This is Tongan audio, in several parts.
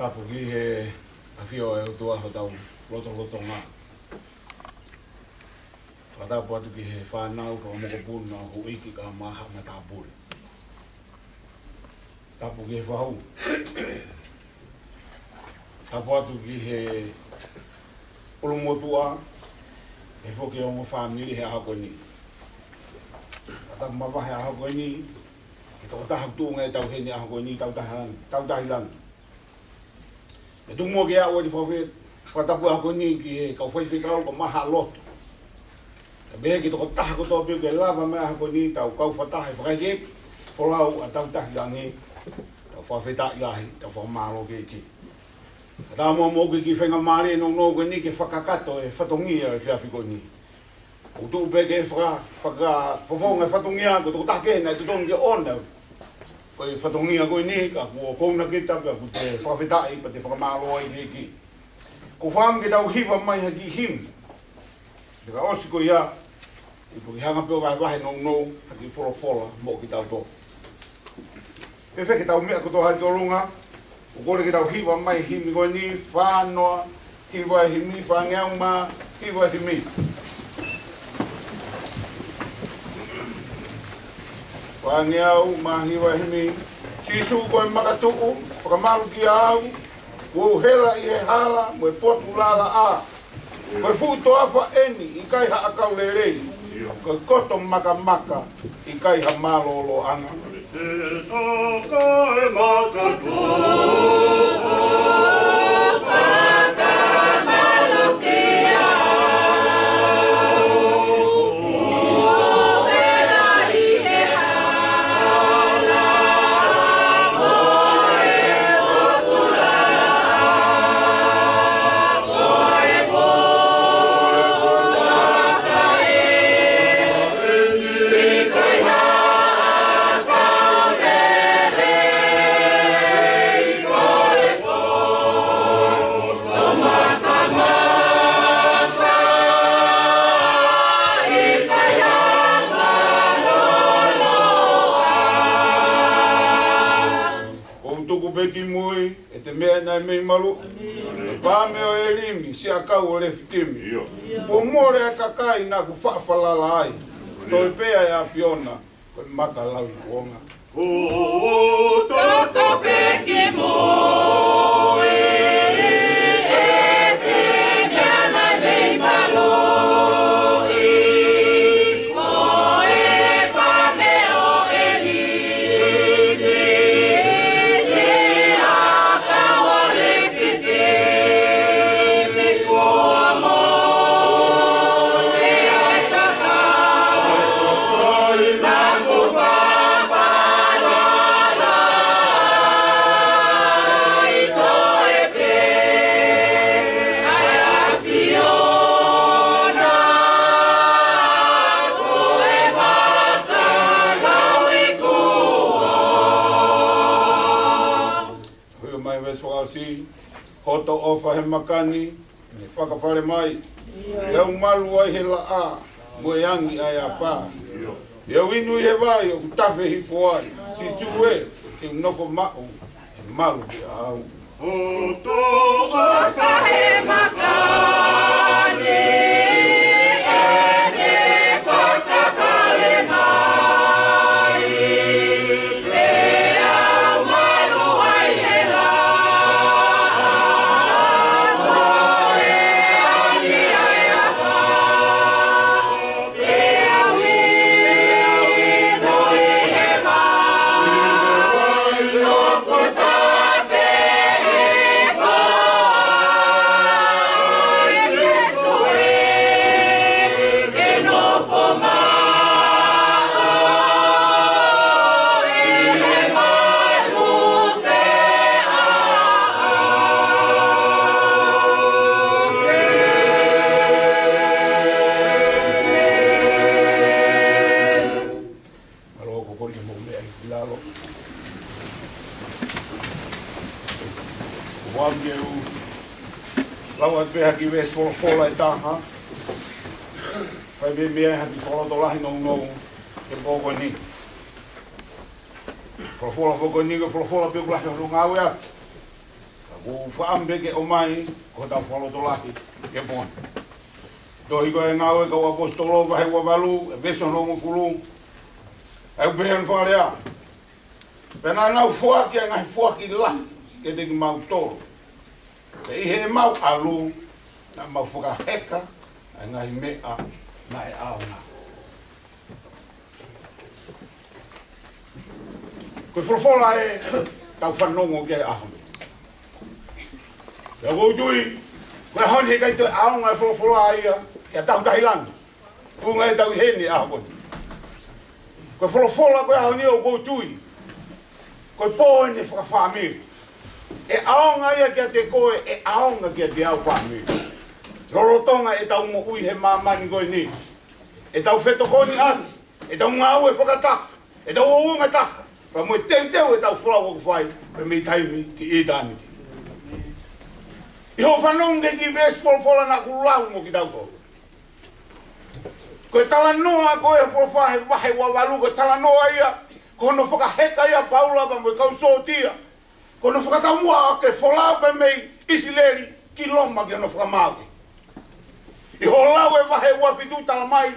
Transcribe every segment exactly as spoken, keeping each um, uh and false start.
Tapu ki he ʻafio ʻa e ʻOtua hotau lotolotonga. Fakatapu atu ki he fānau, fakamokopuna, houʻeiki kae ʻumaʻā haʻa matāpule. Tapu ki he fahu. Tapu atu ki he ʻulumotuʻa, pehē foki ki he ongo fāmili he ʻaho ko eni. Fakatapu mavahe he ʻaho ko eni ki he tokotaha tuʻunga ʻetau heni he ʻaho ko eni, Tautahi Langi, Tautahi Langi. Pea tuku muʻa ke u ʻoatu e fakafe-, fakatapu he ʻaho ko eni ki he kau faifekau kae ʻumaʻā haʻa lotu. Pea pehē ki he tokotaha kotoa pē ʻoku lava mai he ʻaho ko eni, tau kau fakataha he fakahekeheke folau ʻa Tautahi Langi, tau fakafetaʻi lahi, tau fakamālō ki he ʻEiki. Kae ʻatā muʻa mo e kiʻi faingamālie nounou ko eni ke fakakakato e fatongia ʻo e efiafi ko eni. ʻOku tuʻu pē ke faka-, fakafofonga e fatongia, ko e tokotaha kehe naʻe totonu ke ʻoange ko e fatongia ko eni, ka kuo ʻosi ʻoange kita, pea ʻoku te fakafetaʻi, pea te fakamālō ai ki he ʻEiki. ʻOku ou fakaʻamu ke tau hiva mai ha kiʻi himi. Pea ka ʻosi ko ia, ʻe toki hanga pē ʻo vahevahe nounou ha kiʻi folofola moʻo kitautolu. Pea fēfē ke tau meʻa kotoa ki ʻolunga, ʻoku ou kole ke tau hiva mai e himi ko eni, fā noa hiva e himi, fāngeau mā hiva e himi. Fāngeau mā hiva e himi. Sīsū ko e makatuʻu, fakamalu kiate au, kuo u hela ʻi he hala mo e potu lalaʻā. Ko e fuʻu toafa eni, ʻikai ha ʻakau lelei. Ko e koto makamaka, ʻikai ha mālōlōʻanga. Ko e makatuʻu, fakamalu kiate au. Kuo u hela ʻi he hala mo e potu lalaʻā. ʻOku ou tuku pē ki mui ʻete meʻa naʻe mei maluʻi, ʻe pā meʻa ʻo ʻElimi, siʻakau ʻo Lefitimi. Kuo mole ʻa e kakai naʻa ku faʻa falala ai, toe pē ʻa e ʻAfiona ko e maka lauikuonga. Kuo u tuku pē ki mui ʻete meʻa naʻe mei maluʻi, ko e pā meʻa ʻo ʻElimi, siʻakau ʻo Lefitimi. Kuo mole ʻa e kakai naʻa ku faʻa falala ai, toe pē ʻa e ʻAfiona ko e maka lauikuonga. Hoi mai veesi fakaʻosi. Hoto ʻofa he maka ni, ʻe fakafale mai. ʻE au malu ai he laʻā, mo e angi ʻa e afā. ʻE au inu ʻi he vai ʻoku tafe hifo ai. Sīsū ē, te u nofo maʻu, ʻe malu kiate au. Hoto ʻofa he maka ni, ʻe ne fakafale mai. ʻE au malu ai he laʻā, mo e angi ʻa e afā. ʻE au inu ʻi he vai ʻoku tafe hifo ai, Sīsū ē, ke nofo maʻu ʻi he malu pē ʻa au. Mālō, ko e kole ke mou meʻa ʻi lalo. Kuo u ʻamu ke u lau atu pē ha kiʻi veesi folofola ʻe taha. Fai pē mei ai ha kiʻi fakalotolahi nounou ki he pō ko eni. Folofola foki ko eni ko e folofola pē ʻoku lahi hono ngāue atu. Ka ʻOku ou fakaʻamu pē ke ʻomai ko hotau fakalotolahi ki he pō ni. Tohi ko e Ngāue ʻa e Kau ʻAposetolo vahe ua valu, ʻi he veesi hono hongofulu. ʻOku pehē hono fakalea: Pea naʻa nau foaki ʻa e ngaahi foaki lahi kiate kimautolu. Pea ʻi heʻemau ʻalu, naʻa mau fakaheka ʻa e ngaahi meʻa naʻe ʻaonga. Ko e folofola ʻe tau fanongo ki ai he ʻaho ni. Pea ʻoku ou tui, ko e ʻaho ni heʻikai toe ʻaonga e folofola ia ki ha taha ʻi langi. Tuʻunga ʻetau ʻi heni he ʻaho ni. Ko e folofola ko e ʻaho ni ʻoku ou tui, ko e pō eni fakafāmili. ʻE ʻaonga ia kiate koe, ʻe ʻaonga kiate au fāmili. Lolotonga ʻetau moʻui he māmani ko eni, ʻetau fetokoniʻaki, ʻetau ngāue fakataha, ʻetau ʻuhinga taha, pea mo e teuteu ʻetau folau ʻoku fai, pea mei taimi ki ʻitāniti. ʻI hoʻo fanongo ki he kiʻi veesi folofola naʻa ku lau mo kitautolu, ko e talanoa ko e folofola he vahe ua valu, ko e talanoa ia, ko hono fakaheka ia ʻa Paula pea mo e kau sōtia, ko hono fakataumuʻa ke folau pē mei ʻIsileli ki Loma ki hono fakamaauʻi. ʻI hoʻo lau e vahe ua fitu, talamai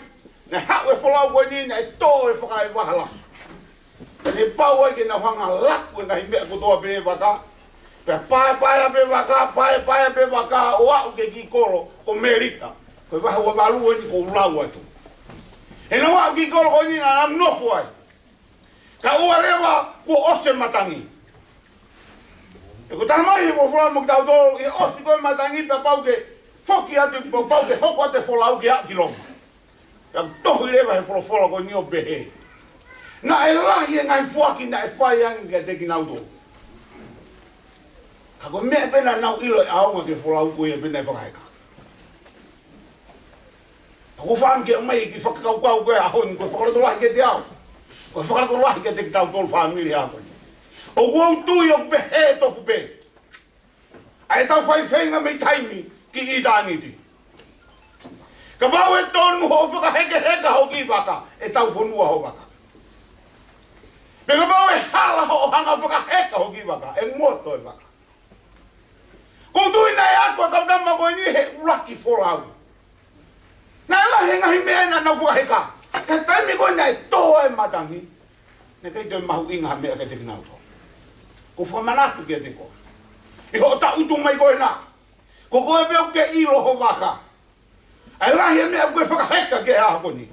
naʻe haʻu e folau ko eni, naʻe tō e fakaevaha lahi. Pea ne pau ai ke nau hanga ʻo laku e ngaahi meʻa kotoa pē he vaka. Pea paepaea pē vaka, paepaea pē vaka, ʻo aʻu ki he kiʻi kolo ko Melita. Ko e vahe ua valu eni ʻoku ou lau atu. He naʻa nau aʻu ki he kolo ko eni naʻa nau nofo ai. Kae ʻoua leva kuo ʻosi e matangi. He ʻoku talamai he folofola mo kitautolu, ʻi he ʻosi ko ē matangi pea pau ke foki atu, pea pau ke hoko atu e folau ke aʻu ki Loma. Pea tohi leva he folofola ko eni ʻo pehē: Naʻe lahi e ngaahi foaki naʻe fai ange kiate kinautolu. Ka ko e meʻa pē naʻa nau ʻilo ʻe ʻaonga ki he folau ko ia pē naʻe fakaheka. ʻOku ou fakaʻamu ke ʻomai e kiʻi fakakaukau ko e ʻaho ni, ko e fakalotolahi kiate au, ko e fakalotolahi kiate kitautolu fāmili he ʻaho ni. ʻOku ou tui ʻoku pehē tofu pē ʻa ʻetau faifeinga mei taimi ki ʻitāniti. Kapau ʻe tonu hoʻo fakahekeheka ho kiʻi vaka, ʻe tau fonua ho vaka. Pea kapau ʻe hala hoʻo hanga ʻo fakaheka ho kiʻi vaka, ʻe ngoto e vaka. ʻOku ou tui naʻe ako e kau tama ko eni he ʻuluaki folau. Naʻe lahi e ngaahi meʻa naʻa nau fakaheka. Ka ko e taimi ko ē naʻe tō ai e matangi, naʻe ʻikai toe mahuʻinga ha meʻa kiate kinautolu. ʻOku ou fakamanatu kiate koe, ʻi hoʻo tangutu mai ko ena, ko koe pē ʻoku ke ʻilo ho vaka. ʻE lahi e meʻa ʻoku ke fakaheka ki he ʻaho ni.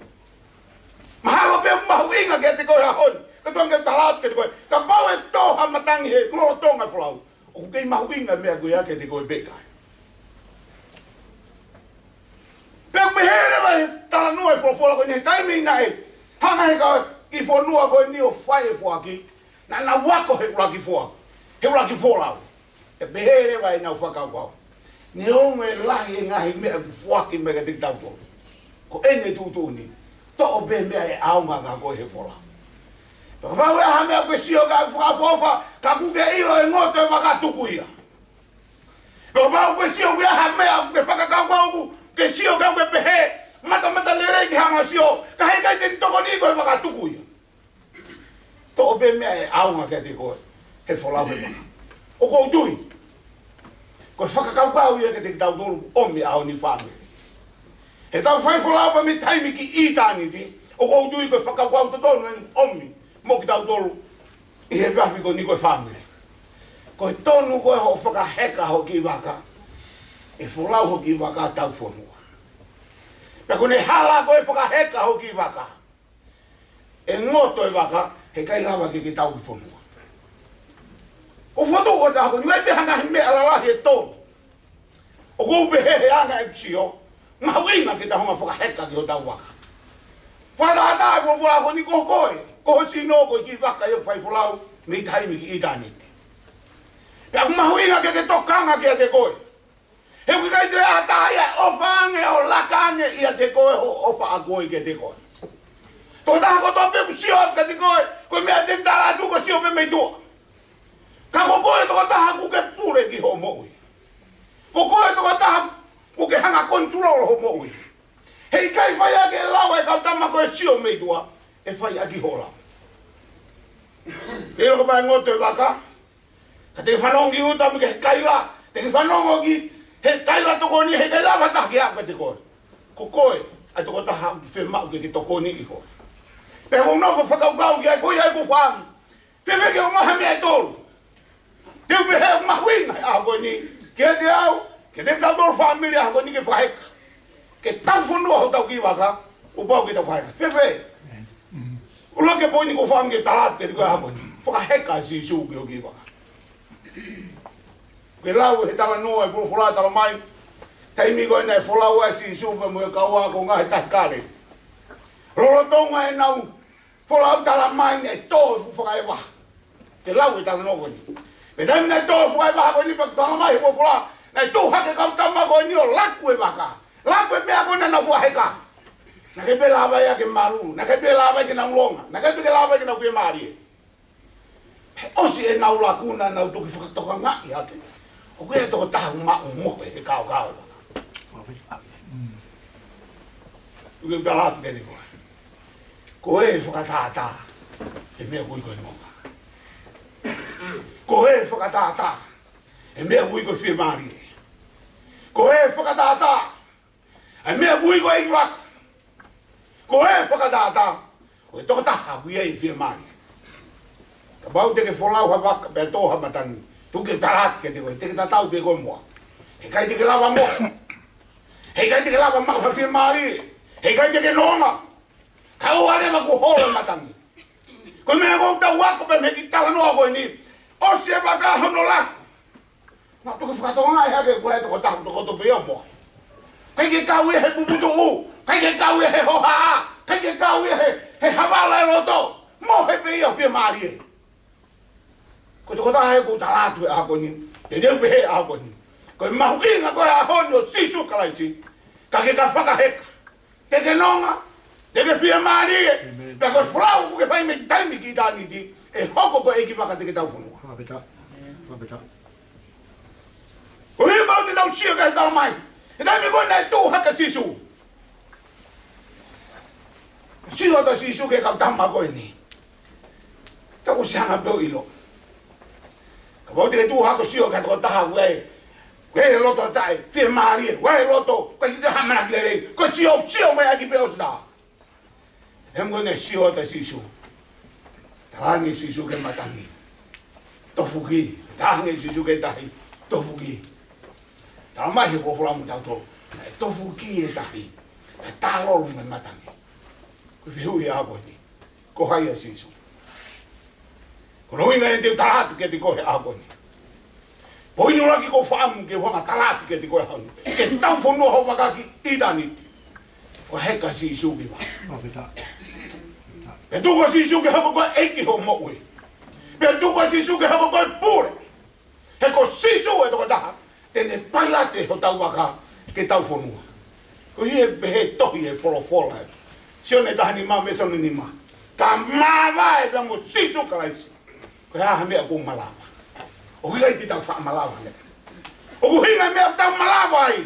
Mahalo pē ʻoku mahuʻinga kiate koe he ʻaho ni, ka tuku ange ke u tala atu kiate koe, kapau ʻe tō ha matangi he lolotonga e folau, ʻoku kei mahuʻinga e meʻa ko ia kiate koe pe ʻikai. Pea ʻoku pehē leva he talanoa e folofola ko eni, he taimi naʻe hanga ʻe he kau kiʻi fonua ko eni ʻo fai e foaki, naʻa nau ako he ʻuluaki foa-, he ʻuluaki folau. ʻE pehē leva ʻenau fakakaukau, neongo e lahi e ngaahi meʻa ʻoku foaki mai kiate kitautolu, ko ʻene tuʻutuʻuni, toʻo pē meʻa ʻe ʻaonga kia koe he folau. Pea kapau ʻe ʻi ai ha meʻa ʻoku ke sio ki ai ʻoku fakaʻofoʻofa, ka ʻoku ke ʻilo ʻe ngoto e vaka, tuku ia. Pea kapau ʻoku ke sio ki ai ha meʻa ʻoku ke fakakaukau, ʻoku ke sio ki ai ʻoku ke pehē matamatalelei ke hanga ʻo sio, ka heʻikai te ne tokoniʻi koe he vaka, tuku ia. Toʻo pē meʻa ʻe ʻaonga kiate koe he folau he vaka. ʻOku ou tui ko e fakakaukau ia kiate kitautolu ʻoku ʻomi he ʻaho ni fāmili. Heʻetau fai folau pē mei taimi ki ʻitāniti, ʻoku ou tui ko e fakakaukau totonu eni ʻoku ʻomi mo kitautolu ʻi he efiafi ko eni ko e fāmili. Ko e tonu ko ē hoʻo fakaheka ho kiʻi vaka, ʻe folau ho kiʻi vaka, tau fonua. Pea ko ʻene hala ko ē e fakaheka ho kiʻi vaka, ʻe ngoto e vaka, heʻikai lava ke ke tau ki fonua. ʻOku ou fokotuʻu atu he ʻaho ni, ʻoku ʻi ai pē ha ngaahi meʻa lalahi ʻe tolu ʻoku ou pehē he anga ʻeku sio, mahuʻinga ke tau hanga ʻo fakaheka ki hotau vaka. Fakatātā e folofola ko eni, ko koe, ko ho sino ko e kiʻi vaka ia ʻoku fai folau mei taimi ki ʻitāniti. Pea ʻoku mahuʻinga ke ke tokanga kiate koe. He ʻoku ʻikai toe ʻi ai ha taha ia ʻe ʻofa ange ʻo laka ange ʻiate koe hoʻo ʻofa ʻa koe kiate koe. Tokotaha kotoa pē ʻoku sio atu kiate koe, ko e meʻa te ne tala atu ko e sio pē mei tuʻa. Ka ko koe tokotaha ʻoku ke pule ki hoʻo moʻui. Ko koe tokotaha ʻoku ke hanga ʻo control hoʻo moʻui. Heʻikai fai ʻaki e lau ʻa e kau tama ko e sio mei tuʻa, ʻe fai ʻaki hoʻo lau. Ke ʻilo ko e meʻa ʻe ngoto e vaka, ka te fanongo ki ʻuta mo e kaila, Te ke fanongo ki he kaila tokoni, he kaila mata ke ako te koe. Ko koe ʻa e tokotaha ʻoku fiemaʻu ke ke tokoni ʻi ho. Pea ʻoku ou nofo fakakaukau ki ai, ko ia ʻoku ou fai. Fēfē ke ʻomai ha meʻa ʻe tolu. Te u pehē ʻoku mahuʻinga he ʻaho ko eni kiate au, kiate kitautolu fāmili he ʻaho ko eni ke fakaheka. Ke tau fonua hotau kiʻi vaka, ʻoku pau ke tau fakaheka. Fēfē? ʻUluaki poini ʻoku ou fai ke tala atu kiate koe he ʻaho ko eni. Fakaheka ʻa Sīsū ki ho kiʻi vaka. Ke lau he talanoa ʻa e folofola, talamai, taimi ko ē naʻe folau ai ʻa Sīsū pea mo e kau ako ngaahi tahi kale. Lolotonga ʻenau folau, talamai naʻe tō e fuʻu fakaevaha. Ke lau e talanoa ko eni. Pea taimi naʻe tō e fuʻu fakaevaha ko eni pea talamai he folofola, naʻe tuʻu hake e kau tama ko eni ʻo laku e vaka. Laku e meʻa ko ē naʻa nau fakaheka. Naʻe ʻikai pē lava ia ke malu. Naʻe ʻikai pē lava ia ke nau longa. Naʻe ʻikai pē ke lava ia ke nau fiemālie. He ʻosi ʻenau laku naʻa nau toki fakatokangaʻi hake ʻoku ʻi ai e tokotaha ʻoku maʻu mohe he kaokao. ʻOku ou tala atu kiate koe. Ko e fakatātā e meʻa ʻoku ui ko e nonga. Ko e fakatātā e meʻa ʻoku ui ko e fiemālie. Ko e fakatātā ʻa e meʻa ʻoku ui ko e ʻeikivaka. Ko e fakatātā ʻo e tokotaha ʻoku ʻi ai e fiemālie. Kapau te ke folau ha vaka pea tō ha matangi, tuku ke u tala atu kiate koe, te ke tatau pē koe mo au. Heʻikai te ke lava mohe. Heʻikai te ke lava maʻu ha fiemālie. Heʻikai te ke nonga. Kae ʻoua leva kuo holo e matangi. Ko e meʻa ʻoku tau ako pē mei he kiʻi talanoa ko eni. ʻOsi e vaka hono laku, naʻa nau toki fakatokangaʻi hake ko e tokotaha ʻoku tokoto pē ia mo au. ʻIkai ke kau ia he puputuʻu, ʻikai ke kau ia he hohaʻa, ʻikai ke kau ia he, he havala e loto. Mohe pē ia ʻo fiemālie. Ko e tokotaha ia ʻoku ou tala atu he ʻaho ko eni, te u pehē he ʻaho ko eni, ko e mahuʻinga ko ē ʻo e ʻaho ni ʻo Sīsū Kalaisi, ka ke ka fakaheka. Te ke nonga, te ke fiemālie. ʻĒmeni. Pea ko e folau ʻoku ke fai mei taimi ki ʻitāniti, ʻe hoko ko e ʻeikivaka te ke tau fonua. Fakafetaʻi. Fakafetaʻi. Ko e hā ʻoku tau sio ki ai, talamai, he taimi ko ē naʻe tuʻu hake ʻa Sīsū, sio atu ʻa Sīsū ki he kau tama ko eni. Tau ʻosi hanga pē ʻo ʻilo. Kapau te ke tuʻu hake ʻo sio ki ha tokotaha ʻoku ʻi ai, ʻoku ʻi ai e loto taʻefiemālie, ʻoku ʻi ai e loto ʻoku ʻikai ke ʻamanaki lelei, ko e sio, sio mai ʻaki pē ʻosi tā. He mo ne sio atu ʻa Sīsū. Talaange ʻe Sīsū ki he matangi, tofu ki. Talaange ʻe Sīsū ki he tahi, tofu ki. Talamai he folofola mo tautolu, naʻe tofu ki e tahi, naʻe tālolo mei he matangi. Ko e fehuʻi he ʻaho ko eni, ko hai ʻa Sīsū? Ko hono ʻuhinga ia te u tala atu kiate koe he ʻaho ko eni. Poini ʻuluaki ʻoku ou fakaʻamu ke u hanga ʻo tala atu kiate koe he ʻaho ni, ke tau fonua ho vaka ki ʻitāniti, fakaheka ʻa Sīsū ki vaka. Fakafetaʻi. Pea tuku ʻa Sīsū ke hoko ko e ʻEiki ho moʻui. Pea tuku ʻa Sīsū ke hoko ko e pule. He ko Sīsū e tokotaha te ne pailate hotau vaka ke tau fonua. Ko ia ʻoku pehē he tohi he folofola ē, Sione taha nima veesi nima, ka māvae pea mo Sīsū Kalaisi, ko e hā ha meʻa ʻoku malava? ʻOku ʻikai te tau faʻa malava meʻa. ʻOku ʻuhinga e meʻa ʻoku tau malava ai,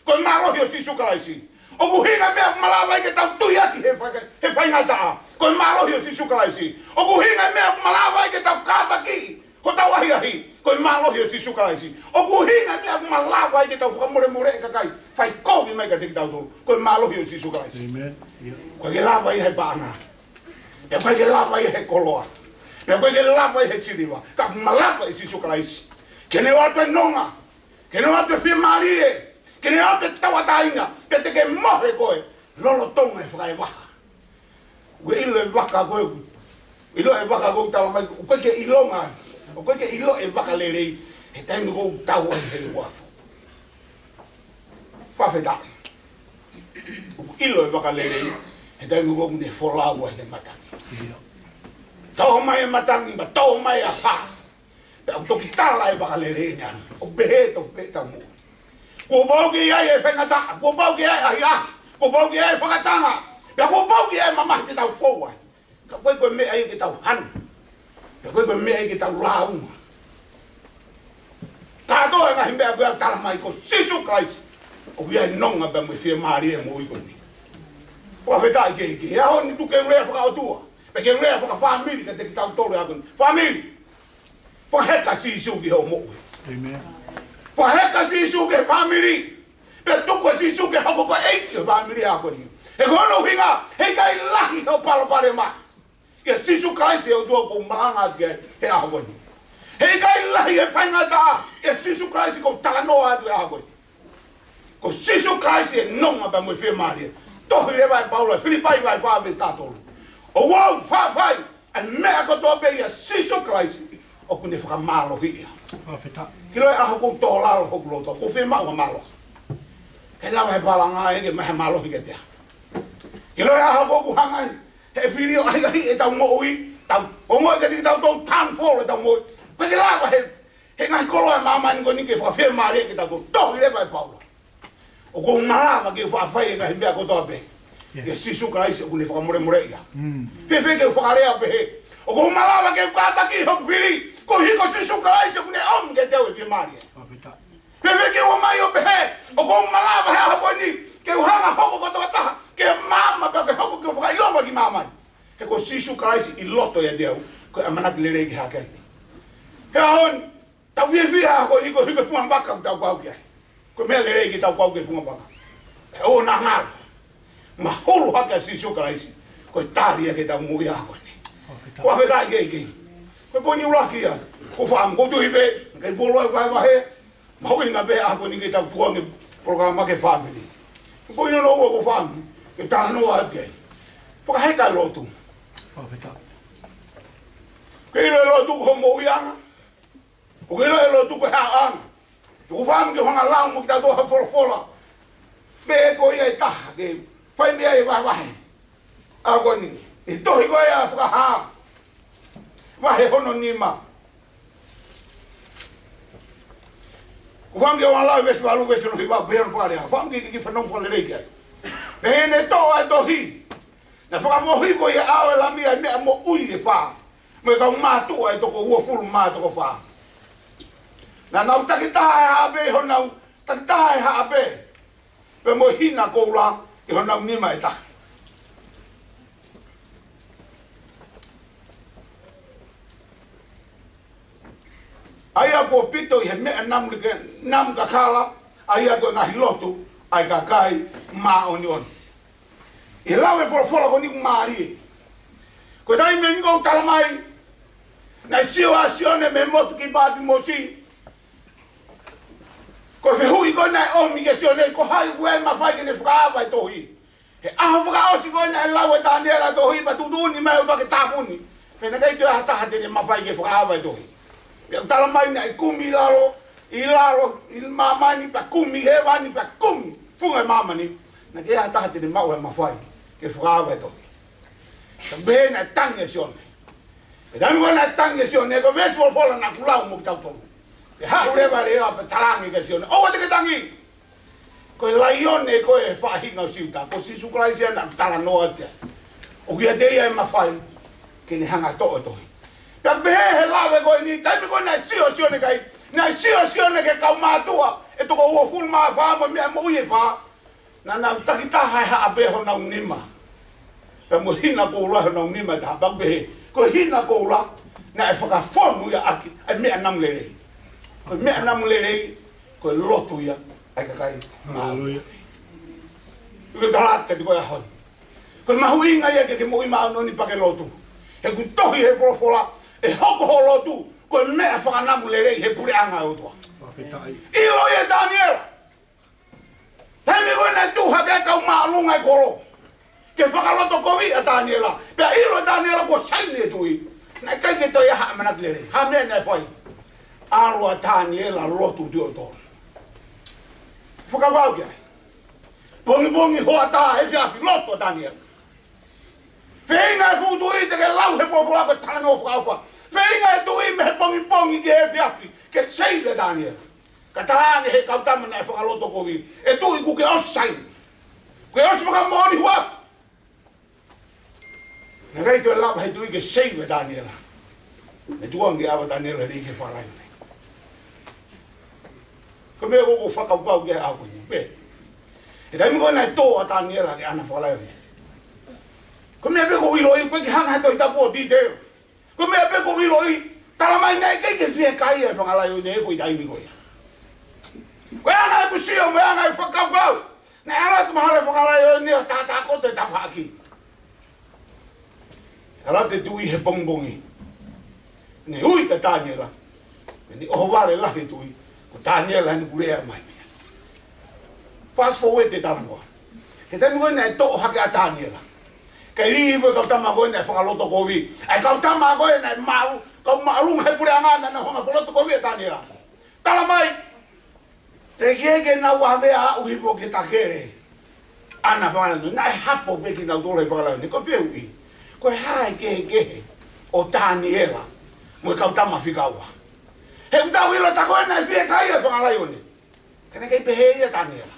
ko e mālohi ʻo Sīsū Kalaisi. ʻOku ʻuhinga e meʻa ʻoku malava ai ke tau tui ʻaki he fai-, he faingataʻa, ko e mālohi ʻo Sīsū Kalaisi. ʻOku ʻuhinga e meʻa ʻoku malava ai ke tau kātakiʻi hotau ʻahiʻahi, ko e mālohi ʻo Sīsū Kalaisi. ʻOku ʻuhinga e meʻa ʻoku malava ai ke tau fakamolemoleʻi e kakai fai kovi mai kiate kitautolu, ko e mālohi ʻo Sīsū Kalaisi. ʻĒmeni. ʻIo. ʻOku ʻikai ke lava ia he paʻanga. Pea ʻoku ʻikai ke lava ia he koloa. Pea ʻoku ʻikai ke lava ia he siliva. Ka ʻoku malava ʻe Sīsū Kalaisi ke ne ʻoatu e nonga, ke ne ʻoatu e fiemālie, ke ne ʻoatu e tauʻatāina, pea te ke mohe koe lolotonga e fakaevaha. ʻOku ke ʻilo e vaka ko ē, ʻilo e vaka ko ē ʻoku talamai, ʻoku ʻikai ke ʻilonga, ʻoku ʻikai ke ʻilo e vaka lelei he taimi ʻoku tau ai he uafu. Fakafetaʻi. ʻOku ʻilo e vaka lelei he taimi ʻoku ne folau ai he matangi. Tō mai e matangi, pea tō mai e afā. Pea ʻoku toki tala e vaka lelei ʻe ia, ʻoku pehē tofu pē ʻetau moʻui. Kuo pau ke ʻi ai e faingataʻa, kuo pau ke ʻi ai e ʻahiʻahi, kuo pau ke ʻi ai e fakatanga, pea kuo pau ke ʻi ai e mamahi ke tau fou ai. Ka ʻoku ʻikai ko e meʻa ia ke tau hanu. Pea ʻoku ʻikai ko e meʻa ia ke tau lāunga. Kātoa e ngaahi meʻa ko ia ʻoku talamai, ko Sīsū Kalaisi ʻoku ʻi ai e nonga pea mo e fiemālie he moʻui ko eni. Fakafetaʻi ki he ʻEiki. He ʻaho ni tuku ke u lea fakaʻotua, pea ke u lea fakafāmili kiate kitautolu he ʻaho ni. Fāmili, fakaheka Sīsū ki hoʻo moʻui. ʻĒmeni. Pea heka ʻa Sīsū ki he fāmili. Pea tuku ʻa Sīsū ke hoko ko e ʻEiki ʻo e fāmili ʻaho ko eni. He ko hono ʻuhinga, heʻikai lahi hoʻo palopalema. ʻIa Sīsū Kalaisi ʻa e ʻOtua ʻoku ou malanga atu ki ai he ʻaho ko eni. Heʻikai lahi e faingataʻa, ʻia Sīsū Kalaisi ʻoku ou talanoa atu he ʻaho ko eni. Ko Sīsū Kalaisi e nonga pea mo e fiemālie. Tohi leva ʻe Paula, Filipai vahe fā veesi taha tolu. ʻOua ʻe fāfai, ʻa e meʻa kotoa pē ʻia Sīsū Kalaisi, ʻoku ne fakamālohiʻi ia. Fakafetaʻi. Ke ʻilo e ʻaho ʻoku ou tō lalo hoku loto, ʻoku ou fiemaʻu ha mālohi. Ke lava he palanga ē ke maʻu ha mālohi kiate au. Ke ʻilo e ʻaho ʻoku ou hanga ai he fili ʻo ʻahiʻahiʻi ʻetau moʻui, tau ongoʻi kiate kitautolu downfall ʻetau moʻui. Pea ke lava he, he ngaahi koloa ʻo e māmani ko eni ke fakafiemālieʻi kitautolu. Tohi leva ʻe Paula. ʻOku ou malava ke u fāfai e ngaahi meʻa kotoa pē. Yes. ʻIa Sīsū Kalaisi ʻoku ne fakamolemoleʻi au. Mm. Fēfē ke u fakalea pehē? ʻOku ou malava ke u kātaki hoku fili, koeʻuhi ko Sīsū Kalaisi ʻoku ne ʻomi kiate au e fiemālie. Fakafetaʻi. Fēfē ke u ʻomai ʻo pehē, ʻoku ou malava he ʻaho ko eni, ke u hanga ʻo hoko ko e tokotaha ke maama pea ke hoko ke fakaʻilonga ki māmani. He ko Sīsū Kalaisi ʻi loto ʻiate au, ko e ʻamanaki lelei ki he ʻaho ko eni. He ʻaho ni, tau fiefia he ʻaho ko eni koeʻuhi ko e funga vaka ʻoku tau kau ki ai. Ko e meʻa lelei ke tau kau ki he funga vaka. ʻE ʻo nangalo. Mahulu hake ʻa Sīsū Kalaisi, ko e tali ia ki heʻetau moʻui he ʻaho ko eni. Fakafetaʻi. Ko e fakafetaʻi ke, ke. Ko e poini ʻuluaki ia, ko e fāmili, ʻoku ou tui pē, ke fuoloa e vahevahe, mahuʻinga pē he ʻaho ko eni ke tau tukuange polokalama ki he fāmili. Ko e poini hono ua ko e fāmili, ke talanoa atu ki ai. Fakaheka e lotu. Fakafetaʻi. Ke ʻilo e lotu ko hoʻo moʻuiʻanga. ʻOku ke ʻilo e lotu ko e haʻanga. ʻOku ou fakaʻamu ke u hanga ʻo lau mo kitautolu ha folofola. Pea ko ia ʻe taha ke fai mei ai e vahevahe. ʻA ko eni. ʻI he tohi ko ia ʻa Fakahā. Vahe hono nima. ʻOku ou fakaʻamu ke u hanga ʻo lau e veesi valu, veesi hono hiva, pea u fakalea. Fakaʻamu ke ke fanongo fakalelei ki ai. Pea ne toʻo ʻa e tohi. Naʻe fakamoʻui ko ia ʻe he ʻao ʻo e Lami ʻa e meʻa moʻui ʻe fā. Mo e kau mātuʻa ʻe toko uofulu mā toko fā. Naʻa nau takitaha ʻi he haʻape ʻi honau, takitaha ʻi he haʻape. Pea mo e hina koula ʻi honau nima ʻe taha. ʻA ia kuo pito ʻi he meʻa namu ke, namu kakala, ʻa ia ko e ngaahi lotu ʻa e kakai māʻoniʻoni. ʻI he lau e folofola ko eni ʻoku mālie. Ko e taimi eni ʻoku tala mai, naʻe sio ʻa Sione mei he motu ki Patimosi. Ko e fehuʻi ko ē naʻe ʻomi kia Sione, ko hai ʻoku ʻi ai e mafai ke ne fakaava e tohi. He ʻaho fakaʻosi ko ē naʻe lau ʻe Taniela e tohi, pea tuʻutuʻuni mai ʻo pake tāpuni. Pea naʻe ʻikai toe ʻi ai ha taha te ne mafai ke fakaava e tohi. Pea ʻoku tala mai naʻe kumi ʻi lalo, ʻi lalo, ʻi māmani, pea kumi ʻi hēvani, pea kumi funga ʻo māmani. Naʻe ʻikai ha taha te ne maʻu e mafai ke fakaava e tohi. Ka pehē naʻe tangi ʻa Sione. Pea taimi ko ē naʻe tangi ʻa Sione, ko e veesi folofola naʻa ku lau mo kitautolu. Pea haʻu leva e lea pea talaange kia Sione, ʻoua te ke tangi. Ko e laione ko ē ʻo e faʻahinga ʻo Siuta, ko Sīsū Kalaisi ia naʻa ku talanoa atu ki ai. ʻOku ʻiate ia e mafai ke ne hanga ʻo toʻo e tohi. Pea pehē he lave ko eni, taimi ko ē naʻe sio ʻa Sione ki ai, naʻe sio ʻa Sione ki he kau mātuʻa ʻe toko uofulu mā fā mo e meʻa moʻui ʻe fā. Naʻa nau takitaha ʻi he haʻape ʻi honau nima. Pea mo e hina koula ʻi honau nima ʻe taha, pea pehē, ko e hina koula naʻe fakafonu ia ʻaki ʻa e meʻa namu lelei. Ko e meʻa namu lelei, ko e lotu ia ʻa e kakai. Haleluia. ʻOku ou tala atu kiate koe he ʻaho ni, ko e mahuʻinga ia ke ke moʻui māʻoniʻoni pea ke lotu. He ʻoku tohi he folofola, ʻe hoko hoʻo lotu ko e meʻa fakanamu lelei he puleʻanga ʻo e ʻOtua. Fakafetaʻi. ʻIlo ia ʻe Taniela. Taimi ko ē naʻe tuʻu hake ai e kau māʻolunga ʻo e kolo ke fakalotokoviʻi ʻa Taniela, pea ʻilo ʻe Taniela kuo saini e tuʻi, naʻe ʻikai ke toe ʻi ai ha ʻamanaki lelei. Ha meʻa naʻe fai? ʻAlu ʻa Taniela ʻo lotu tuʻo tolu. Fakavavevave ki ai. Pongipongi, hoʻatā, efiafi, lotu ʻa Taniela. Feinga e fuʻu tuʻi, te ke lau he folofola ko e talanoa fakaʻofa. Feinga e tuʻi mei he pongipongi ki he efiafi ke save ʻa Taniela. Ka talaange ʻe he kau tama naʻe fakalotokoviʻi, ʻe tuʻi, kuo ke ʻosi saini. Kuo ke ʻosi fakamoʻoni huafa. Naʻe ʻikai toe lava ʻe he tuʻi ke save ʻa Taniela. Naʻe tukuange ke ʻave ʻa Taniela lelei ki he fakalaione. Ko e meʻa ʻoku ou fakakaukau ki ai he ʻaho ni pē. He taimi ko ē naʻe tō ʻa Taniela ki ʻapi fakalaione, ko e meʻa pē ʻoku ou ʻiloʻi, ʻoku ʻikai ke hanga ʻe he Tohi Tapu ʻo detail. Ko e meʻa pē ʻoku ou ʻiloʻi, tala mai naʻe ʻikai ke fiekaia e fanga laione he foʻi taimi ko ia. Ko e anga ʻeku sio, mo e anga ʻeku fakakaukau. Naʻe ʻalu atu mahalo e fanga laione ʻo tātākoto e tafaʻaki. ʻAlu atu e tuʻi he pongipongi. Ne ui kia Taniela. Ne ʻohovale lahi e tuʻi. Ko Taniela ne kuo lea mai. Fast forward e talanoa. He taimi ko ē naʻe toʻo hake ʻa Taniela, kae lī hifo e kau tama ko ē naʻe fakalotokovi. ʻA e kau tama ko ē naʻe maʻu, kau māʻolunga he puleʻanga naʻa nau hanga fakalotokovi ʻa Taniela. Tala mai, teʻeki ke nau ʻave ʻo aʻu hifo ki he takele ʻa ʻAna Fakalaione, naʻe hapo pē kinautolu he fakalaione. Ko e fehuʻi, ko e hā e kehekehe ʻo Taniela mo e kau tama fika ua? He ʻoku tau ʻilo tā ko ē naʻe fiekaia e fakalaione, ka naʻe ʻikai pehē ia ʻa Taniela.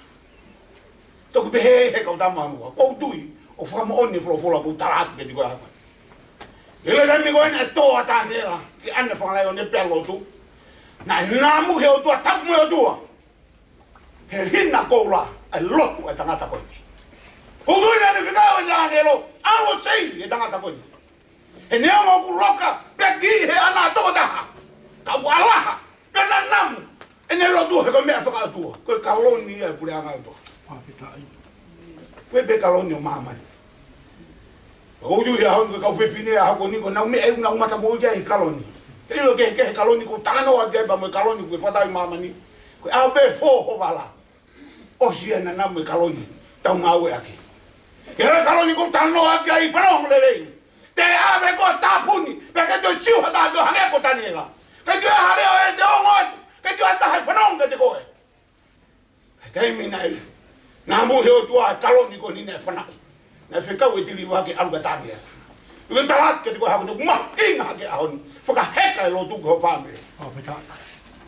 Toki pehē he kau tama ʻo muʻa. ʻOku ou tui ʻoku fakamoʻoni e folofola kuo tala atu kiate koe ʻaho ni. ʻI he taimi ko ē naʻe tō ʻa Taniela ki ʻAna Fakalaione pea lotu, naʻe namu he ʻOtua, tapu mo e ʻOtua, he hina koula ʻa e lotu ʻa e tangata ko eni. ʻOku ou tui naʻa ne fekau ʻe he ʻāngelo, ʻalu ʻo save e tangata ko eni. He neongo ʻoku loka pea kiʻi he ʻana ʻe toko taha, ka ʻoku ʻalaha pea naʻa namu ʻene lotu he ko e meʻa fakaʻotua. Ko e kaloni ia e puleʻanga ʻo e ʻOtua. Fakafetaʻi. Ko e pē kaloni ʻo māmani. ʻOku ou tui he ʻaho ni ko e kau fefine ʻaho ko eni ko ʻenau meʻa ʻoku nau matamoʻui ki ai he kaloni. He ʻilo kehekehe e kaloni ʻoku ou talanoa ki ai pea mo e kaloni ʻoku ke fakatau ʻi māmani. Ko e ʻaho pē ʻe fō ho vala, ʻosi ia naʻa namu e kaloni, tau ngāueʻaki. He ko e kaloni ʻoku ou talanoa ki ai, fanongo lelei. Te ʻave koe ʻo tāpuni, pea ʻikai toe sio ha taha ki ai hangē ko Taniela. ʻIkai toe ʻi ai ha leʻo ʻe te ongo atu, ʻikai toe ʻi ai ha taha ʻe fanongo kiate koe. He taimi naʻe namu he ʻOtua e kaloni ko eni naʻe fanaʻi, naʻe fekau e tiliva ke ʻalu kia Taniela. ʻOku ou tala atu kiate koe he ʻaho ni, ʻoku mahuʻinga hake e ʻaho ni, fakaheka e lotu ki ho fāmili. Fakafetaʻi.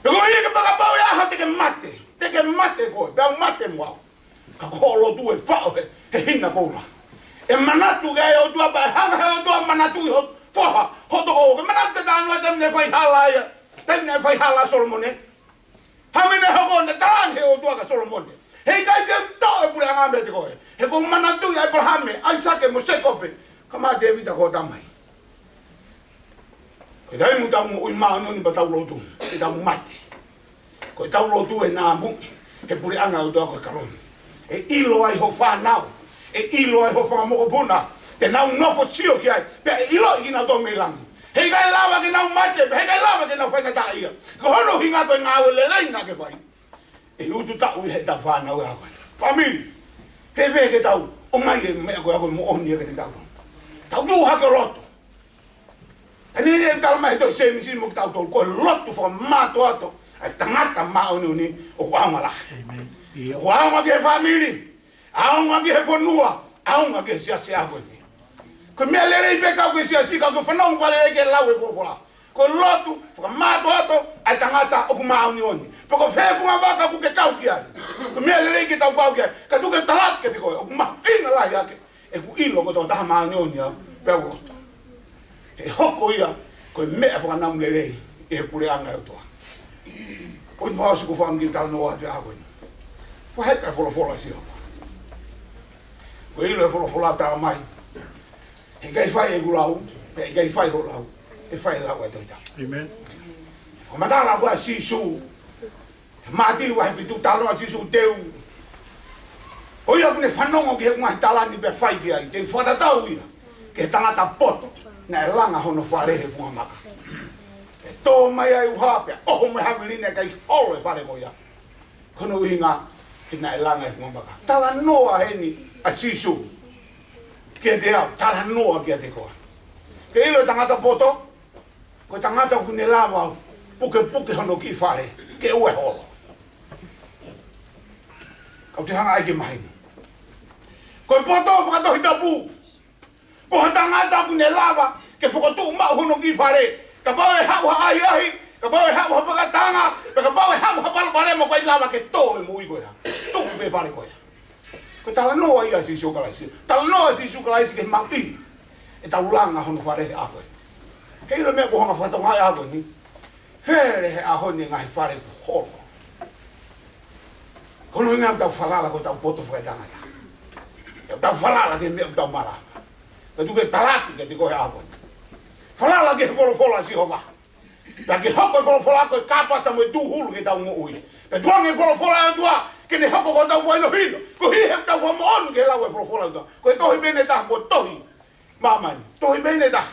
He ko ia ke, kapau ʻe ʻi ai ha taha te ke mate, te ke mate koe, pea u mate mo au, ka ko hoʻo lotu ʻe faʻo he, he hina koula. ʻE manatu ki ai e ʻOtua pea ʻe hanga he ʻOtua ʻo manatuʻi ho foha, ho tokoua. Ke manatu ki he talanoa taimi naʻe fai hala ai, taimi naʻe fai hala ʻa Solomone. Hā e meʻa naʻe hoko? Naʻe talaange he ʻOtua kia Solomone, heʻikai te u toʻo e puleʻanga meiate koe, he kuo u manatuʻi ʻa ʻĒpalahame, ʻAisake mo Sēkope, kae ʻumaʻā Tēvita ko ho tamai. Ko e taimi ʻoku tau moʻui māʻoniʻoni pea tau lotu, ʻe tau mate. Ko ʻetau lotu ʻe namuʻi he puleʻanga ʻo e ʻOtua ko e kaloni. ʻE ʻilo ai ho fānau, ʻe ʻilo ai ho fanga mokopuna, te nau nofo sio ki ai, pea ʻe ʻiloʻi kinautolu mei langi. Heʻikai lava ke nau mate, pea heʻikai lava ke nau faingataʻaʻia. Ko hono ʻuhinga ko e ngāue lelei naʻa ke fai, ʻe utu taʻu ia heʻetau fānau ʻaho ko ē. Fāmili, fēfē ke tau ʻomai e meʻa ko ia ko e moʻoni ia kiate kitautolu? Tau tuʻu hake ʻo lotu. Ka naʻe tala mai he tohi Sēmisi mo kitautolu, ko e lotu fakamātoato ʻa e tangata māʻoniʻoni ʻoku ʻaonga lahi. ʻĒmeni. ʻIo. ʻOku ʻaonga ki he fāmili, ʻaonga ki he fonua, ʻaonga ki he siasi ʻaho ko eni. Ko e meʻa lelei pē kau ki he siasi, kau ki he fonua, ʻoku lelei ke lau e folofola. Ko e lotu fakamātoato ʻa e tangata ʻoku māʻoniʻoni. Pea ko fē funga vaka ʻoku ke kau ki ai, ko e meʻa lelei ke tau kau ki ai. Ka tuku ke u tala atu kiate koe, ʻoku mahuʻinga lahi hake ʻeku ʻilo ko e tokotaha māʻoniʻoni au pea u lotu. ʻE hoko ia ko e meʻa fakanamu lelei ʻi he puleʻanga ʻo e ʻOtua. Ko e poini fakaʻosi ʻoku ou fakaʻamu ke u talanoa atu he ʻaho ko eni. Fakaheka e folofola ʻa Sihova. Ko e ʻilo e folofola tala mai, heʻikai fai ʻeku lau, pea ʻikai fai hoʻo lau, ʻe fai e lau ʻa e Tohi Tapu. ʻĒmeni. Fakamatala ko ē ʻa Sīsū, Mātiu vahe fitu, talanoa ʻa Sīsū, teu. Ko ia ʻoku ne fanongo ki heʻeku ngaahi tala ni pea fai ki ai, te u fakatatau ia ki he tangata poto naʻe langa hono fale he funga maka. Pea tō mai ʻa e ʻuha pea ʻoho mo e havili, naʻe ʻikai holo e fale ko ia. Ko hono ʻuhinga he naʻe langa he funga maka. Talanoa heni ʻa Sīsū kiate au, talanoa kiate koe. Ke ʻilo e tangata poto, ko e tangata ʻoku ne lava pukepuke hono kiʻi fale ke ʻoua ʻe holo. Kau te hanga ai ke mahino. Ko e poto fakatohitapu, ko ha tangata ʻoku ne lava ke fokotuʻu maʻu hono kiʻi fale. Kapau ʻe haʻu ha ʻahiʻahi, kapau ʻe haʻu ha fakatanga, pe kapau ʻe haʻu ha palopalema, ʻoku ʻikai lava ke tō e moʻui ko ia. Tuku pē fale ko ia. Ko e talanoa ia ʻa Sīsū Kalaisi. Talanoa ʻa Sīsū Kalaisi ki he mahuʻinga ʻetau langa hono fale he ʻaho ko ē. Ke ʻilo e meʻa ʻoku ou hanga fakatonga he ʻaho ko eni. Fele he ʻaho ni e ngaahi fale kuo holo. Ko hono ʻuhinga ʻoku tau falala ko ʻetau poto fakaetangata. ʻOku tau falala ki he meʻa ʻoku tau malava. Ka tuku ke u tala atu kiate koe he ʻaho ko eni. Falala ki he folofola ʻa Sihova. Pea ke hoko e folofola ko e kāpasa mo e tūhulu ki heʻetau moʻui. Pea tukuange e folofola ʻa e ʻOtua ke ne hoko ko hotau fakahinohino. Koeʻuhi he ʻoku tau fakamoʻoni ki he lau e folofola ʻa e ʻOtua. Ko e tohi pē ʻe taha kuo tohi māmani. Tohi pē ʻe taha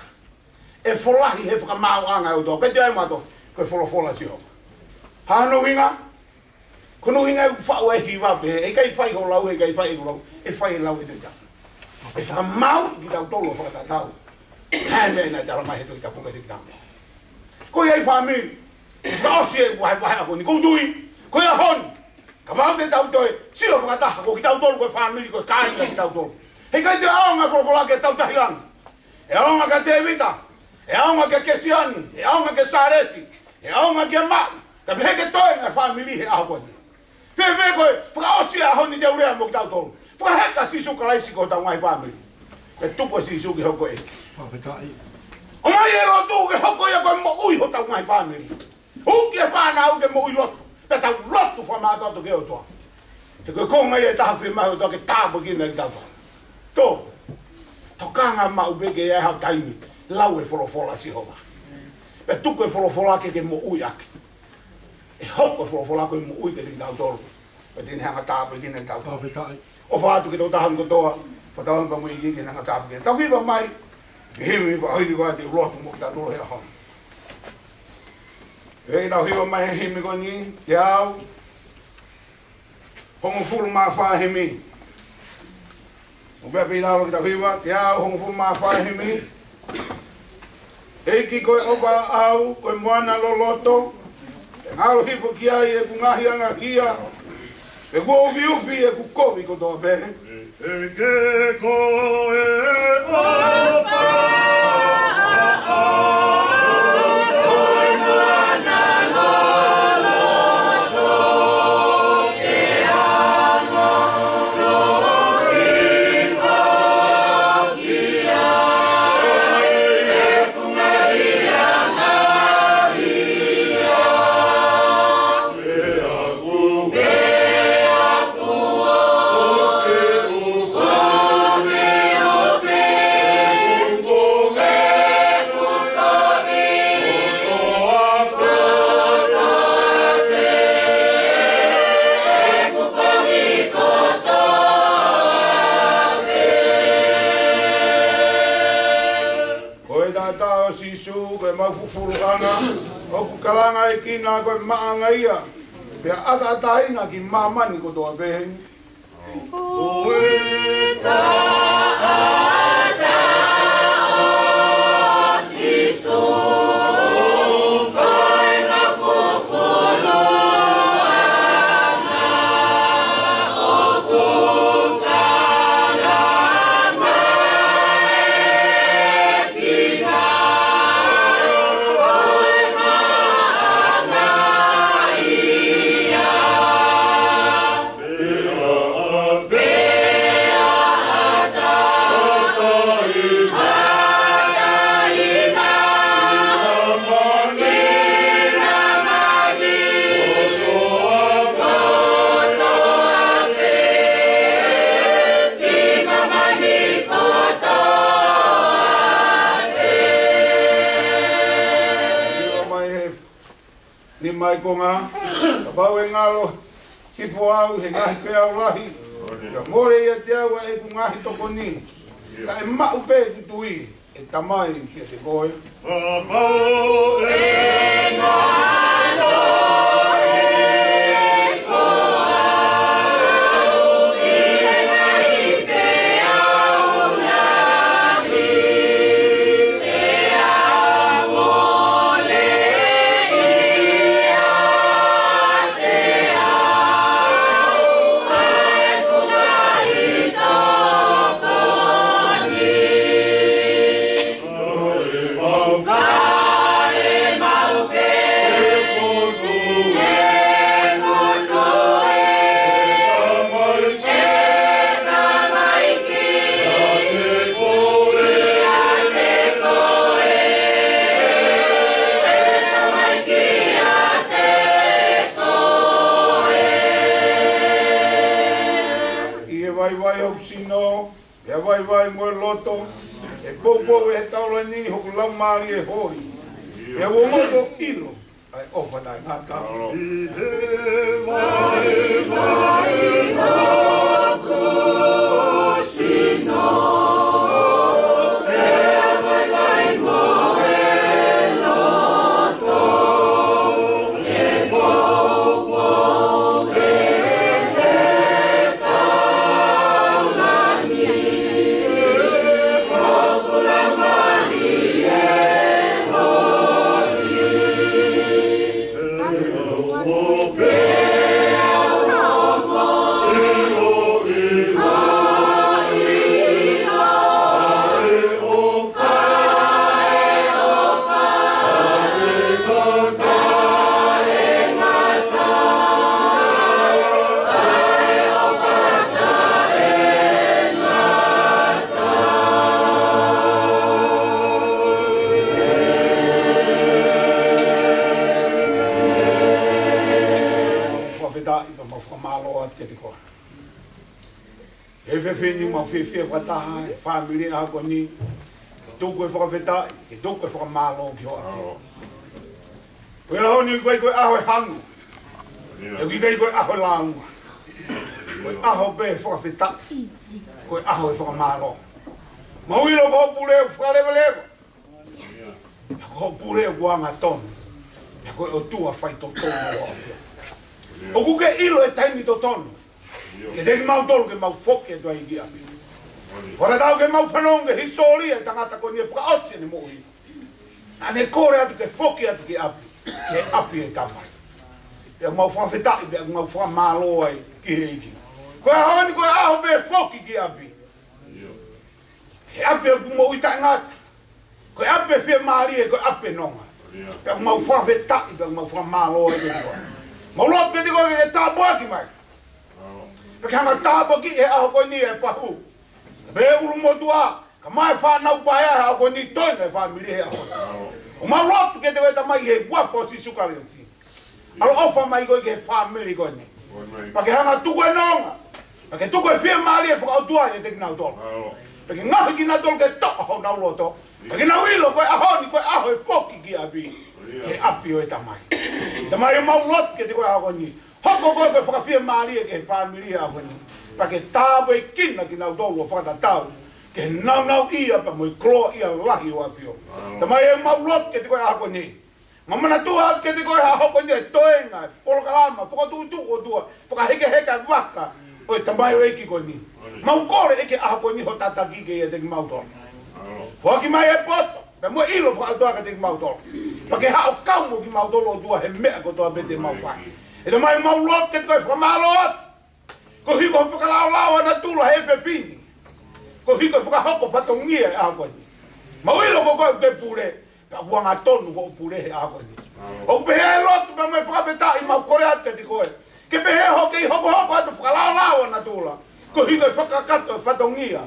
ʻe folahi he fakamaauʻanga ʻo e ʻOtua. Ko e tohi ʻe taha, ko e folofola ʻa Sihova. Hā hono ʻuhinga? Ko hono ʻuhinga ʻoku faʻu e hiva pē, heʻikai fai hoʻo lau, heʻikai fai ʻeku lau, ʻe fai e lau ʻe he Tohi Tapu. ʻE fakamaauʻi kitautolu ʻo fakatatau. Hā e meʻa naʻe talamai ʻe he Tohi Tapu kiate kitautolu. Ko ia e fāmili, ʻe fakaʻosi e vahevahe ako ni, ʻoku ou tui, ko e ʻaho ni, kapau te tau toe sio fakataha, ko kitautolu ko e fāmili, ko e kāinga kitautolu. Heʻikai toe ʻaonga e folofola ki he Tautahi Langi. ʻE ʻaonga kia Tēvita, ʻe ʻaonga kia Kesiani, ʻe ʻaonga kia Sālesi, ʻe ʻaonga kia Maʻu, ka pehē ke toe ngaahi fāmili he ʻaho ko eni. Fēfē ko e fakaʻosi e ʻaho ni, te u lea mo kitautolu. Fakaheka ʻa Sīsū Kalaisi ko hotau ngaahi fāmili. Pea tuku ʻa Sīsū ke hoko e ʻEiki. Fakafetaʻi. ʻOmai e lotu ke hoko ia ko e moʻui hotau ngaahi fāmili. Uki e fānau ke moʻui lotu. Pea tau lotu fakamātoato ki he ʻOtua. He ko e konga ia ʻe taha fiemaʻu ʻe he ʻOtua ke tāpuekina kitautolu. Tō. Tokanga maʻu pē ke ʻi ai haʻo taimi lau e folofola ʻa Sihova. Pea tuku e folofola ke ke moʻui ʻaki. ʻE hoko e folofola ko e moʻui kiate kitautolu. Pea te ne hanga ʻo tāpuekina kitautolu. Fakafetaʻi. ʻOfa atu ki he tokotaha kotoa, fakatauange pē mo e ʻEiki ke ne hanga ʻo tāpuekina. Tau hiva mai, ke himi, pea ʻoku ou lotu mo kitautolu he ʻaho ni. ʻE, tau hiva mai he himi ko eni, teau hongofulu mā fā himi. ʻO pea pē ʻi lalo ke tau hiva, teau hongofulu mā fā himi. ʻEiki ko e ʻofa ʻaʻau, ko e moana loloto, ʻe ngalo hifo ki ai ʻeku ngaahi angahia, ʻeku ufiufi, ʻeku kovi kotoa pē. ʻEiki ko e ʻofa ʻaʻau, ko e moana loloto, ʻe ngalo hifo ki ai ʻeku ngaahi angahia. Ko e taʻataʻa ʻo Sīsū, ko e maʻu fufuluʻanga, ʻoku kalanga ʻe kina ko e maʻanga ia, pea ʻataʻatā ʻi māmani kotoa pē. Ko e taʻataʻa ʻo Sīsū, ko e maʻu fufuluʻanga, ʻoku kalanga ʻe kina ko e maʻanga ia. Ni mai konga, kapau ʻe ngalo hifo au he ngaahi peau lahi, ka mole ʻiate au ʻa ʻeku ngaahi tokoni, ka ʻe maʻu pē ʻeku tui, ʻe Tamai, kiate koe. Kapau ʻe ngalo hifo au he ngaahi peau lahi, ʻI he vaivai hoku sino, ʻi he vaivai mo e loto, ʻe poupou ʻe he taulani hoku laumālie hoi. ʻE ua mo ʻilo, ʻOfa taʻengata. Fakafetaʻi pea mau fakamālō atu kiate koe. He efiafi ni mau fiefia fakataha he fāmili ʻaho ko eni. Ke tuku e fakafetaʻi, ke tuku e fakamālō ki ho ʻafio. Ko e ʻaho ni ʻoku ʻikai ko e ʻaho e hanu. ʻOku ʻikai ko e ʻaho e lāunga. Ko e ʻaho pē e fakafetaʻi. Ko e ʻaho e fakamālō. Mau ʻilo ko hoʻo pule ʻoku fakalevaleva. Pea ko hoʻo pule ʻoku angatonu. Pea ko e ʻOtua faitotonu ʻo ʻafio. ʻOku ke ʻilo e taimi totonu kiate kimautolu ke mau foki atu ai ki ʻapi. Fakatatau ke mau fanongo ki he hisitōlia e tangata ko eni ʻi he fakaʻosi ʻene moʻui. Naʻa ne kole atu ke foki atu ki ʻapi, ki he ʻapi e Tamai. Pea mau fakafetaʻi, pea mau fakamālō ai ki he ʻEiki. Ko e ʻaho ni ko e ʻaho pē e foki ki ʻapi. He ʻapi ʻoku moʻui taʻengata. Ko e ʻapi e fiemālie, ko e ʻapi e nonga. Pea mau fakafetaʻi, pea mau fakamālō ai kiate koe. Mau lotu kiate koe ke tāpuaki mai. Pea ke hanga tāpuakiʻi he ʻaho ko eni e fahu. Pea ʻulumotuʻa, kae ʻumaʻā e fānau paea he ʻaho ko eni, toenga e fāmili he ʻaho. ʻOku mau lotu kiate koe Tamai he huafa ʻo Sīsū Kalaisi. ʻAloʻofa mai koe ki he fāmili ko eni. Pea ke hanga tuku e nonga. Pea ke tuku e fiemālie fakaʻotua ʻiate kinautolu. Pea ke ngaohi kinautolu ke toʻo honau loto. Pea ke nau ʻilo ko e ʻaho ni ko e ʻaho e foki ki ʻapi. Ki he ʻapi ʻo e Tamai. Tamai, mau lotu kiate koe he ʻaho ko eni. Hoko koe ko e fakafiemālie ki he fāmili he ʻaho ko eni. Pea ke tāpuekina kinautolu ʻo fakatatau ki he nāunauʻia pea mo e koloaʻia lahi ʻo e ʻAfio. Tamai, mau lotu kiate koe he ʻaho ko eni. Mau manatua atu kiate koe he ʻaho ko eni e toenga e polokalama fokotuʻutuʻu ʻOtua, fakahekeheka e vaka ʻo e tamaioʻeiki ko eni. Mau kole ʻEiki he ʻaho ko eni ho tataki ke ʻiate kimautolu. Foaki mai e poto, pea mo e ʻilo fakaʻotua kiate kimautolu. Pea ke haʻu ʻo kau mo kimautolu ʻOtua he meʻa kotoa pē te mau fai. ʻE Tamai, mau lotu kiate koe, fakamālō atu. Koeʻuhi ko e fakalaolao ʻa natula he efiafi ni. Koeʻuhi ko e fakahoko fatongia e ʻaho ko eni. Mau ʻilo ko koe ʻoku ke pule, pea ʻoku angatonu hoʻo pule he ʻaho ko eni. ʻOku pehē e lotu pea mo e fakafetaʻi mau kole atu kiate koe. Ke pehē hoʻo kei hokohoko atu fakalaolao ʻa natula. Koeʻuhi ko e fakakakato e fatongia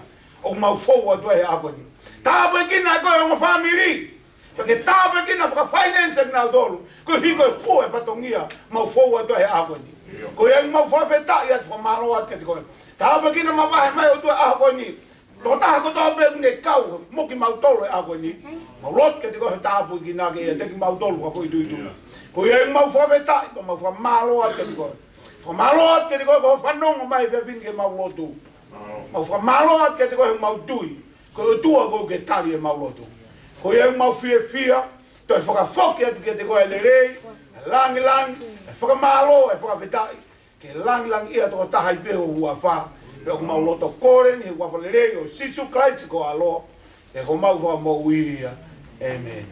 ʻoku mau fou atu ai he ʻaho ko eni. Tāpuekina ʻe koe e ongo fāmili. Pea ke tāpuekina fakafainenisa kinautolu. Koeʻuhi ko e fua e fatongia mau fou atu ai he ʻaho ko eni. Ko ia ʻoku mau fakafetaʻi atu, fakamālō atu kiate koe. Tāpuekina mavahe mai ʻOtua e ʻaho ko eni. Tokotaha kotoa pē ʻoku ne kau mo kimautolu he ʻaho ko eni. Mau lotu kiate koe ho tāpuekina ke ʻiate kimautolu fakafoʻituitui. Ko ia ʻoku mau fakafetaʻi, pea mau fakamālō atu kiate koe. Fakamālō atu kiate koe ko hoʻo fanongo mai he efiafi ni ki heʻemau lotu. Mau fakamālō atu kiate koe he ʻoku mau tui ko e ʻOtua koe ʻoku ke tali ʻemau lotu. Ko ia ʻoku mau fiefia, toe fakafoki atu kiate koe e lelei, e langilangi, e fakamālō, e fakafetaʻi, ke langilangiʻia tokotaha ai pē ho huafa. Pea ʻoku mau loto kole ni he huafa lelei ʻo Sīsū Kalaisi ko ho ʻAlo, pea ko homau Fakamoʻui ia. ʻĒmeni.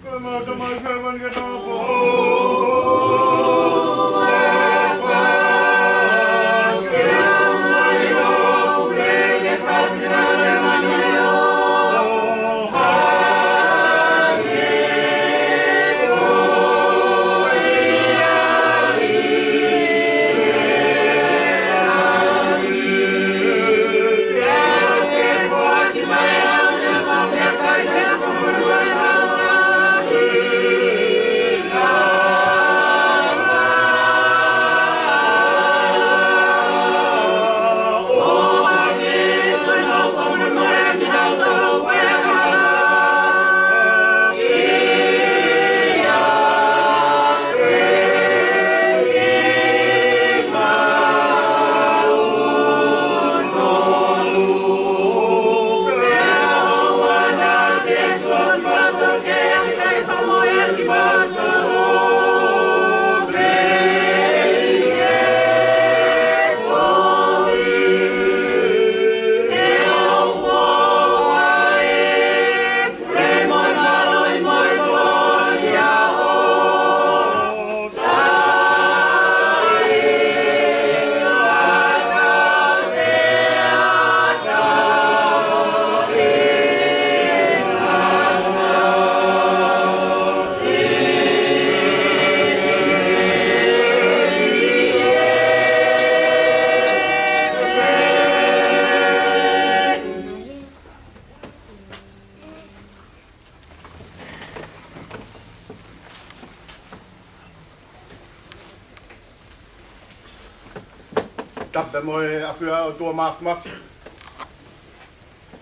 Tapu mo e ʻafio ʻa e ʻOtua Māfimafi,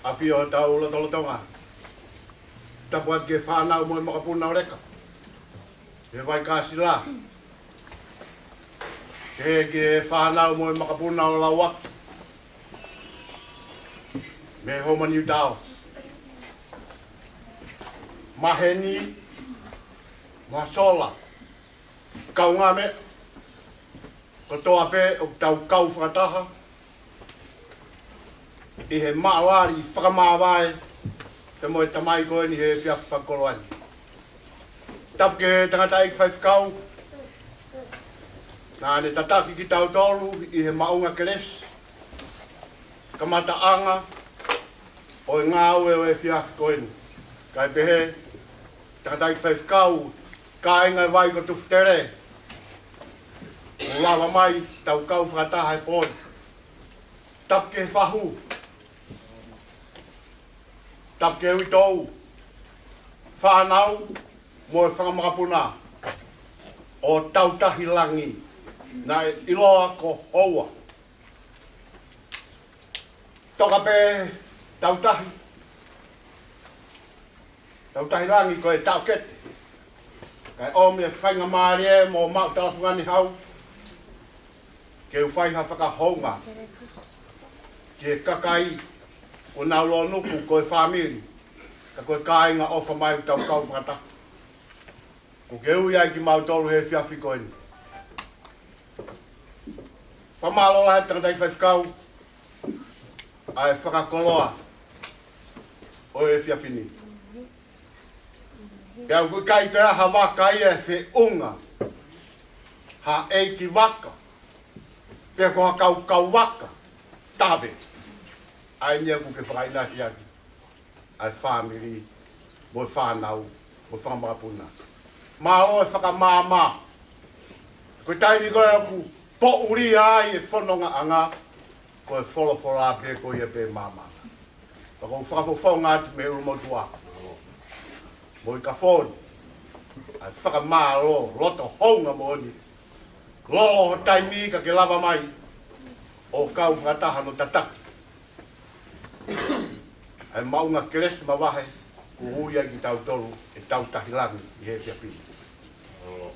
ʻafio ʻi hotau lotolotonga. Tapu atu ki he fānau mo e makapuna ʻo Leka, ʻi he Vaikāsila. Ki he, ki he fānau mo e makapuna ʻo Lauaki, mei Homa Niutao. Maheni, Masola, kaungāmeʻa kotoa pē ʻoku tau kau fakataha ʻi he maʻu ʻa e fakamāvae pea mo e tamai ko eni he efiafi fakakoloa ni. Tapu ki he tangataʻeiki faifekau, naʻa ne tataki kitautolu ʻi he maʻunga kelesi, kamataʻanga ʻo e ngāue ʻo e efiafi ko eni. Kae pehē, tangataʻeiki faifekau, kāinga e Vai ko Tufutele, ʻoku lava mai tau kau fakataha he pō ni. Tapu ki he fahu, tapu ki he uitou, fānau mo e fanga makapuna ʻo Tautahi Langi, naʻe ʻiloa ko Houa. Toka pē Tautahi, Tautahi Langi ko e taʻokete, kae ʻomi e faingamālie mo maʻu talafungani hau ke u fai ha fakahounga ki he kakai kuo nau lōnuku, ko e fāmili, ka ko e kāinga ʻofa mai ʻoku tau kau fakataha. Ko ke ui ai kimautolu he efiafi ko eni. Fakamālō lahi tangataʻeiki faifekau ʻa e fakakoloa ʻo e efiafi ni. Pea ʻoku ʻikai toe ʻi ai ha vaka ia ʻe feʻunga ha ʻeikivaka, pe ko ha kaukau vaka, tave. ʻA eni ia ʻoku ke fakaʻinaʻi atu ʻa e fāmili, mo e fānau, mo e fanga makapuna. Mālō e fakamaama. Ko e taimi ko ē ʻoku poʻulia ai e fonongaʻanga, ko e folofola pē ko ia pē māmā. Pea ʻoku ou fakafofonga atu mei ʻulumotuʻa mo e kafoni ʻa e fakamālō, loto hounga moʻoni. Lolo ho taimi ka ke lava mai ʻo kau fakataha mo tataki ʻa e maʻunga kelesi mavahe kuo ui ai kitautolu ʻe Tautahi Langi ʻi he efiafi ni. Ko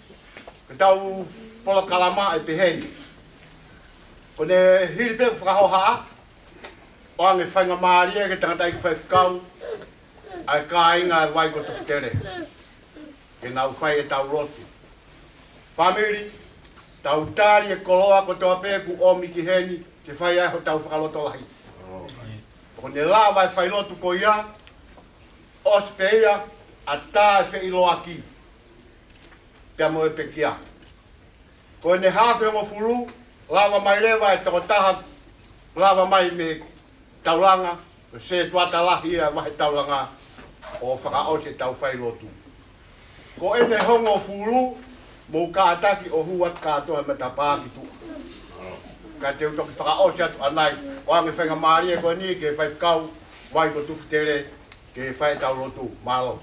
ʻetau polokalama ʻe pehē ni. Ko ʻene hili pē ʻeku fakahohaʻa, ʻoange faingamālie ki he tangataʻeiki faifekau ʻa e kāinga e Vai ko Tufutele ke nau fai ʻetau lotu. Fāmili, tau tali e koloa kotoa pē kuo ʻomi ki heni ke fai ai hotau fakalotolahi. Ko ʻene lava e failotu ko ia, ʻosi pē ia, ʻatā e feʻiloaki pea mo e pekia. Ko ʻene haafe hongofulu, lava mai leva e tokotaha, lava mai mei Taulanga, ko e sētuata lahi ia vahe Taulanga, ʻo fakaʻosi ʻetau failotu. Ko ʻene hongofulu, mou kātaki ʻo hū atu kātoa he matapā ki tuʻa. Ka te u toki fakaʻosi atu ʻanai, ʻoange faingamālie ko eni ki he faifekau Vai ko Tufutele ke fai ʻetau lotu. Mālō.